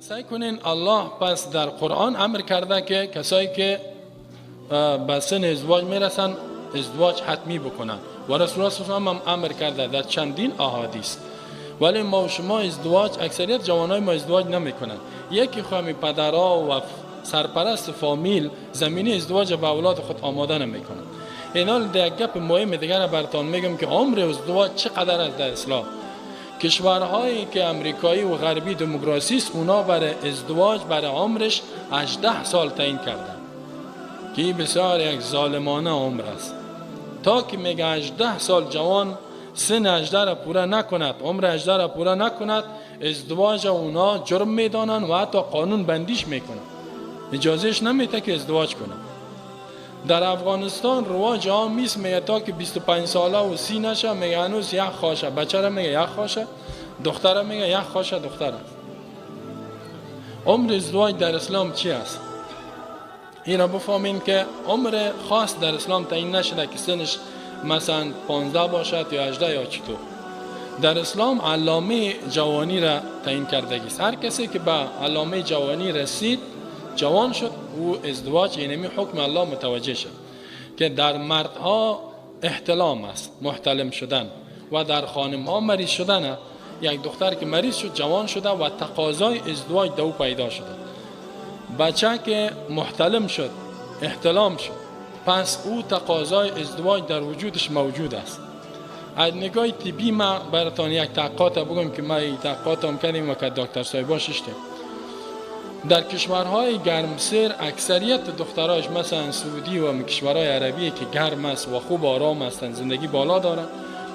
سعی کنین الله پس در قرآن امر کرده که کسایی که به سن ازدواج میرسن ازدواج حتمی بکنن و رسول الله صلی الله علیه و هم امر کرده در چندین احادیث. ولی ما و شما ازدواج، اکثریت جوانای ما ازدواج نمیکنن. یکی خواهمی پدرها و سرپرست فامیل زمینه ازدواج به اولاد خود آماده نمیکنن. اینا یک گپ مهم دیگر براتون میگم که عمر ازدواج چقدر است در اسلام. کشورهایی که امریکایی و غربی دموکراسی است، اونا برای ازدواج برای عمرش 18 سال تعیین کردن که این بسیار یک ظالمانه عمر است. تا که میگه 18 سال جوان سن 18 را پورا نکند، عمر 18 را پورا نکند، ازدواج اونا جرم میدانن و حتی قانون بندیش میکنن، اجازهش نمیده که ازدواج کنه. در افغانستان رواج عام نیست، میگه تا که 25 ساله و 30 نشه میگه هنوز یک خاشه، بچه را میگه یک خاشه، دختر را میگه یک خاشه دختر است. عمر ازدواج در اسلام چی است؟ این را بفهمین که عمر خاص در اسلام تعیین نشده که سنش مثلا 15 باشد یا 18 یا چطور. در اسلام علامه جوانی را تعیین کردگی است. هر کسی که به علامه جوانی رسید، جوان شد، او ازدواج اینمی حکم الله متوجه شد که در مردها احتلام است، محتلم شدن، و در خانمها مریض شدن. یک دختر که مریض شد جوان شده و تقاضای ازدواج دو پیدا شده. بچه که محتلم شد، احتلام شد، پس او تقاضای ازدواج در وجودش موجود است. از نگاه طبی ما براتان یک تحقیقات بگم که ما این تحقیقات هم کردیم و که دکتر صاحبا ششتیم. در کشورهای گرمسیر اکثریت دختراش مثلا سعودی و کشورهای عربی که گرم است و خوب آرام هستند، زندگی بالا دارن،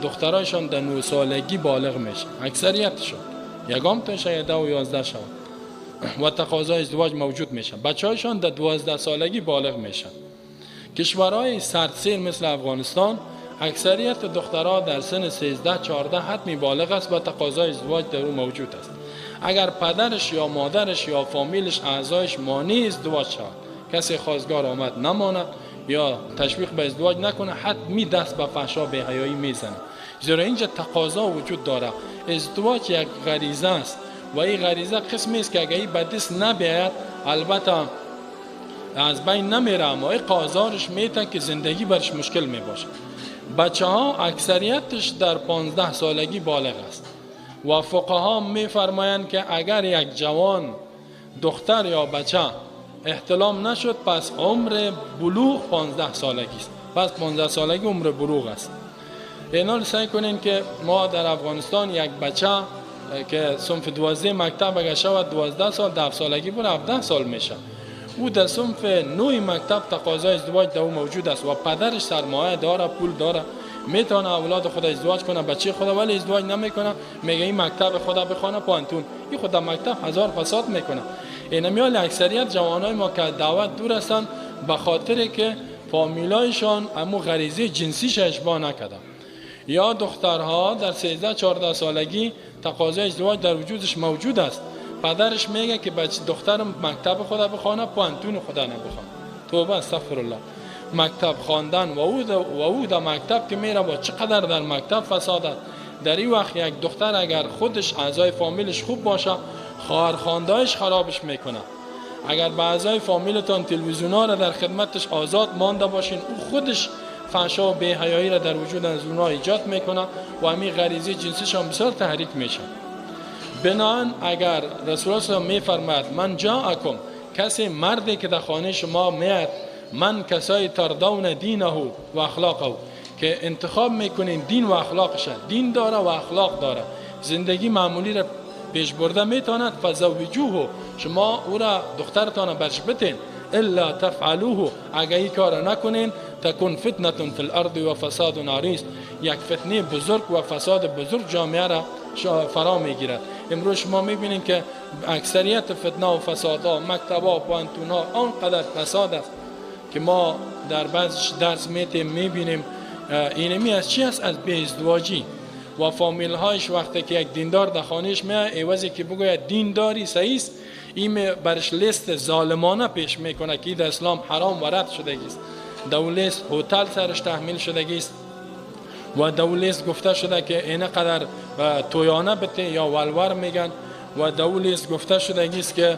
دخترایشان در 9 سالگی بالغ میشه اکثریتشون، یگام تا شاید 10 و 11 شود و تقاضای ازدواج موجود میشه. بچه‌هایشان در 12 سالگی بالغ میشن. کشورهای سردسیر مثل افغانستان اکثریت دخترها در سن 13 14 حتمی بالغ است و تقاضای ازدواج در او موجود است. اگر پدرش یا مادرش یا فامیلش اعضایش مانع ازدواج شود، کسی خواستگار آمد نماند یا تشویق به ازدواج نکنه، حتمی دست به فحشا به حیایی میزنه. زیرا اینجا تقاضا وجود داره. ازدواج یک غریزه است و این غریزه قسمی است که اگر این به دست نبیاید البته از بین نمیره، اما این قازارش میته که زندگی برش مشکل میباشه. بچه ها اکثریتش در 15 سالگی بالغ است و فقها میفرمایند که اگر یک جوان دختر یا بچه احتلام نشد پس عمر بلوغ 15 سالگی است، پس 15 سالگی عمر بلوغ است. اینا رو سعی کنین که ما در افغانستان یک بچه که صنف 12 مکتب اگر شود 12 سال 10 سالگی بود 17 سال میشه، او در صنف 9 مکتب تقاضای ازدواج در او موجود است و پدرش سرمایه داره، پول داره، میتونه اولاد خود ازدواج کنه، بچه خود، ولی ازدواج نمیکنه، میگه این مکتب خدا بخونه پانتون، این خود مکتب هزار فساد میکنه. این میال اکثریت جوانای ما که دعوت دور هستن به خاطر که فامیلایشان امو غریزه جنسیش اشباع نکردن، یا دخترها در 13 14 سالگی تقاضای ازدواج در وجودش موجود است، پدرش میگه که بچه دخترم مکتب خدا بخونه، پانتون خدا نبخونه. توبه استغفر الله. مکتب خواندن و او در مکتب که میره با چقدر در مکتب فساد است. در این وقت یک دختر اگر خودش اعضای فامیلش خوب باشه، خواهرخوانده‌اش خرابش میکنه. اگر به اعضای فامیلتان تلویزیونا را در خدمتش آزاد مانده باشین، او خودش فحشا و بی‌حیایی را در وجود از اونها ایجاد میکنه و همین غریزه جنسیش هم بسیار تحریک میشه. بنابراین اگر رسول الله صلی الله علیه و میفرماید من جاءکم، کسی مردی که در خانه شما میاد، من کسای تردون دینه و اخلاقه، که انتخاب میکنین دین و اخلاقش، دین داره و اخلاق داره، زندگی معمولی را پیش برده میتواند، فزوجوه، شما او را دخترتان برش بتین، الا تفعلوه، اگر این کار نکنین تکون فتنه فی الارض و فساد عریض، یک فتنه بزرگ و فساد بزرگ جامعه را فرا میگیرد. امروز شما میبینین که اکثریت فتنه و فسادها، مکتبها، پوهنتونها آنقدر فساد است که ما در بعض درس میتیم میبینیم. اینمی از چی است؟ از بی ازدواجی و فامیل هایش. وقتی که یک دیندار در خانهش میاد، عوضی که بگوید دینداری صحیح است، این برش لیست ظالمانه پیش میکنه که در اسلام حرام و رد شدگی است. دو لیست هتل سرش تحمیل شدگی است و دو لیست گفته شده که اینقدر تویانه بته یا ولور میگن و د او لیست گفته شدگی است که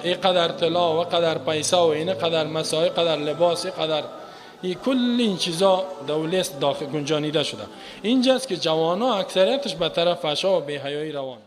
اینقدر طلا و قدر پیسه و این قدر مسای قدر لباس قدر این کل این چیزا د او لیست داخل گنجانیده شده. اینجاست که جوانا اکثریتش به طرف فحشا و بی‌حیایی روان.